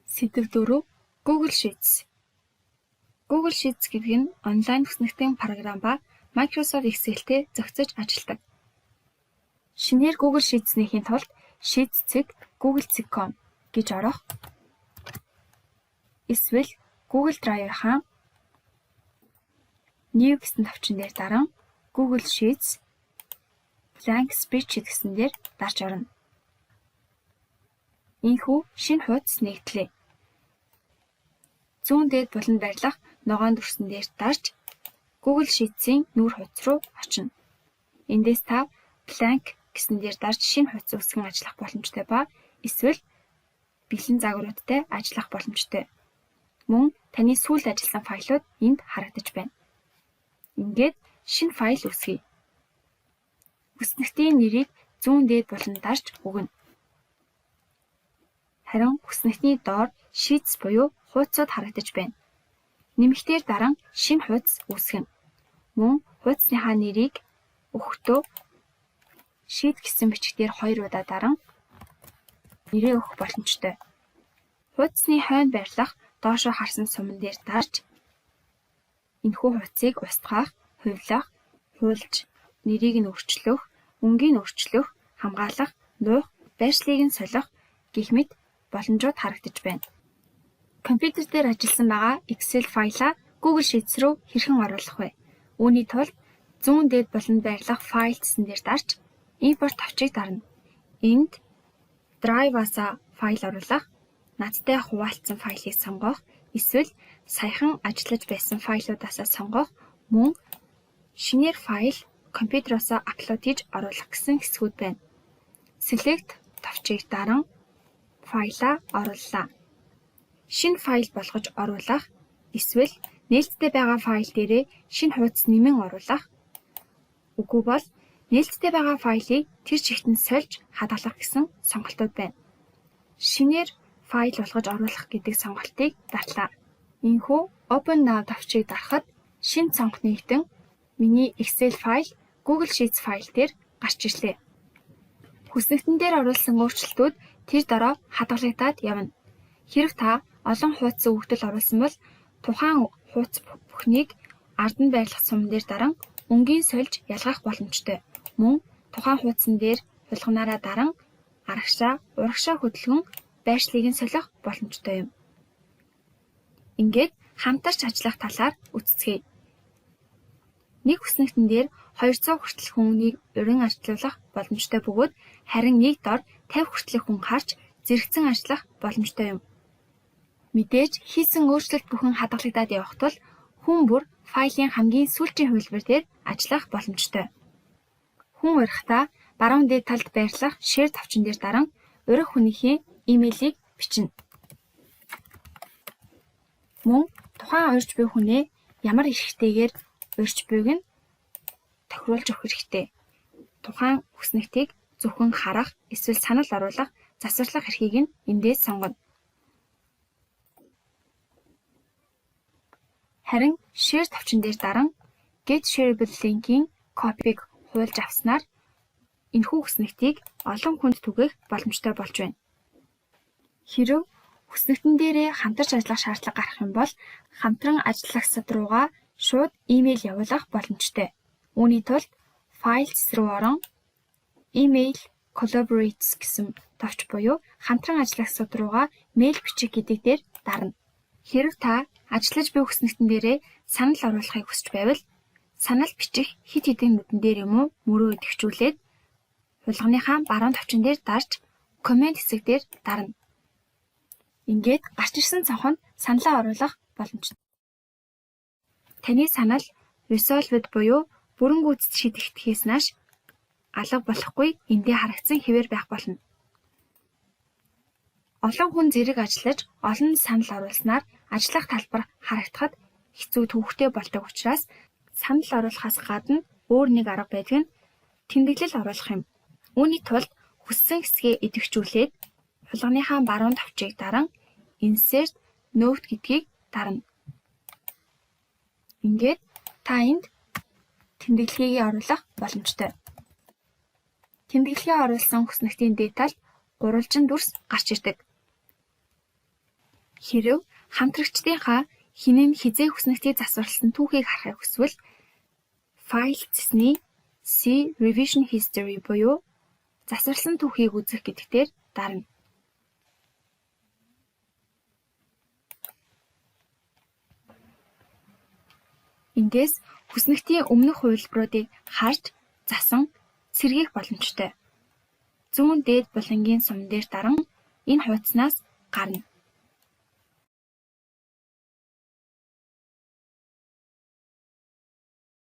Сэдэв 4. Google Sheets. Google Sheets гэдэг нь онлайн хүснэгтийн програм ба Microsoft Excel-тэй зохицож ажилладаг. Шинээр Google Sheets нээхийн тулд sheets.google.com гэж орох эсвэл Google Drive-ийнхаа New гэсэн товчон дээр даран Google Sheets Blank Spreadsheet гэсэн дээр дарж орно. Ийнхүү шинэ хуудас нээгдлээ. Зүүн дээд буланд байрлах ногоон дүрсэн дээр дарж Google Sheets-ийн нүүр хуудас руу очино. Эндээс та Blank гэсэн дээр дарж шинэ хуудас үүсгэн ажиллах боломжтой ба эсвэл бэлэн загваруудтай ажиллах боломжтой. Мөн таны сүүлд ажилласан файлууд энд харагдаж байна. Ингээд шинэ файл үүсгэе. Хүснэгтийн нэрийг зүүн дээд буланд дарж өгнө. Харин хүснэгтний доор Sheets буюу хуудсууд харагдаж байна. Нэмэхтээр даран шинэ хуудас үүсгэнэ. Мөн хуудасныхаа нэрийг өгөхдөө Sheet гэсэн бичгээр хоёр удаа даран нэрээ өгөх боломжтой. Хуудасны хойно байрлах доошоо харсан суман дээр дарж энэхүү хуудсыг устгах, хувилах, хуулж, нэрийг нь өөрчлөх, өнгийг нь өөрчлөх, хамгаалах, нуух, байршлыг нь солих гэх мэт боломжууд харагдаж байна. Компьютер дээр ажилласан байгаа Excel файлаа Google Sheets рүү хэрхэн оруулах вэ? Үүний тулд зүүн дээд буланд байрлах Файл гэсэн дээр дарж Импорт товчийг дарна. Энд Drive-аас файл оруулах, надтай хуваалцсан файлыг сонгох, эсвэл саяхан ажиллаж байсан файлуудаасаа сонгох, мөн шинээр файл компьютероос upload хийж оруулах гэсэн хэсгүүд байна. Select товчийг даран файлаа орууллаа. Шинэ файл болгож оруулах эсвэл нээлттэй байгаа файл дээрээ шинэ хуудас нэмэн оруулах, үгүй бол нээлттэй байгаа файлыг тэр чигт нь сольж хадгалах гэсэн сонголтууд байна. Шинээр файл болгож оруулах гэдэг сонголтыг дарлаа. Ийнхүү Open Now товчийг дарахад шинэ цонх нээгдэн миний Excel файл Google Sheets файл дээр гарч ирлээ. Хүснэгтэн дээр оруулсан өөрчлөлтүүд тэр дороо хадгалагдаад явна. Хэрэв та олон хуудас өгөгдөл оруулсан бол тухайн хуудас бүхнийг ард нь байрлах суман дээр даран өнгийг сольж ялгах боломжтой. Мөн тухайн хуудсан дээр хулганаараа даран арагшаа, урагшаа хөдөлгөн байршлыг нь солих боломжтой юм. Ингээд хамтарч ажиллах талаар үзцгээе. Нэг хүснэгтэн дээр 200 хүртэл хүнийг урин ажиллуулах боломжтой бөгөөд харин нэг дор 50 хүртэлх хүн харж зэрэгцэн ажиллах боломжтой юм. Мэдээж хийсэн өөрчлөлт бүхэн хадгалагдаад явах тул хүн бүр файлын хамгийн сүүлчийн хувилбар дээр ажиллах боломжтой. Хүн урихдаа баруун дээд талд байрлах Share товчон дээр даран урих хүнийхээ имэйлийг бичнэ. Мөн тухайн урьж буй хүнээ ямар эрхтэйгээр урьж буйг нь тохируулж өгөх хэрэгтэй. Тухайн хүснэгтийг зөвхөн харах эсвэл санал оруулах, засварлах эрхийг нь эндээс сонгоно. Харин Share товчон дээр даран Get Shareable link-ийн copy-г хуулж авснаар энэхүү хүснэгтийг олон хүнд түгээх боломжтой болж байна. Хэрэв хүснэгтэн дээрээ хамтарч ажиллах шаардлага гарах юм бол хамтран ажиллагсад руугаа шууд имэйл явуулах боломжтой. Үүний тулд Files руу орон Email Collaborators гэсэн товч буюу хамтран ажиллагсад руугаа мэйл бичих гэдэг дээр дарна. Хэрэв та ажиллаж буй хүснэгтэн дээрээ санал оруулахыг хүсч байвал санал бичих хэд хэдэн нүдэн дээр юм уу мөрөө идэвхжүүлээд хулганыхаа баруун товчон дээр дарж Comment хэсэг дээр дарна. Ингээд гарч ирсэн цонхонд саналаа оруулах боломжтой. Таны санал Resolved буюу бүрэн гүйцэд шийдэгдэхээс нааш алга болохгүй эндээ харагдсан хэвээр байх болно. Олон хүн зэрэг ажиллаж, олон санал оруулснаар ажиллах талбар харагдахад хэцүү төвөгтэй болдог учраас санал оруулахаас гадна өөр нэг арга байдаг нь тэмдэглэл оруулах юм. Үүний тулд хүссэн хэсгээ идэвхжүүлээд хулганыхаа баруун товчийг даран Insert Note гэдгийг дарна. Ингээд та энд тэмдэглэгийг оруулах боломжтой. Тэмдэглэгээ оруулсан хүснэгтийн дээд талд гурвалжин дүрс гарч ирдэг. Хэрэв хамтрагчдынхаа хэн нь хэзээ хүснэгтийг засварласан түүхийг харахыг хүсвэл Файл цэсний See Revision History буюу засварласан түүхийг үзэх гэдэг дээр дарна. Эндээс хүснэгтийн өмнөх хувилбаруудыг харж, засан, сэргээх боломжтой. Зүүн дээд булангийн сум дээр даран энэ хуудаснаас гарна.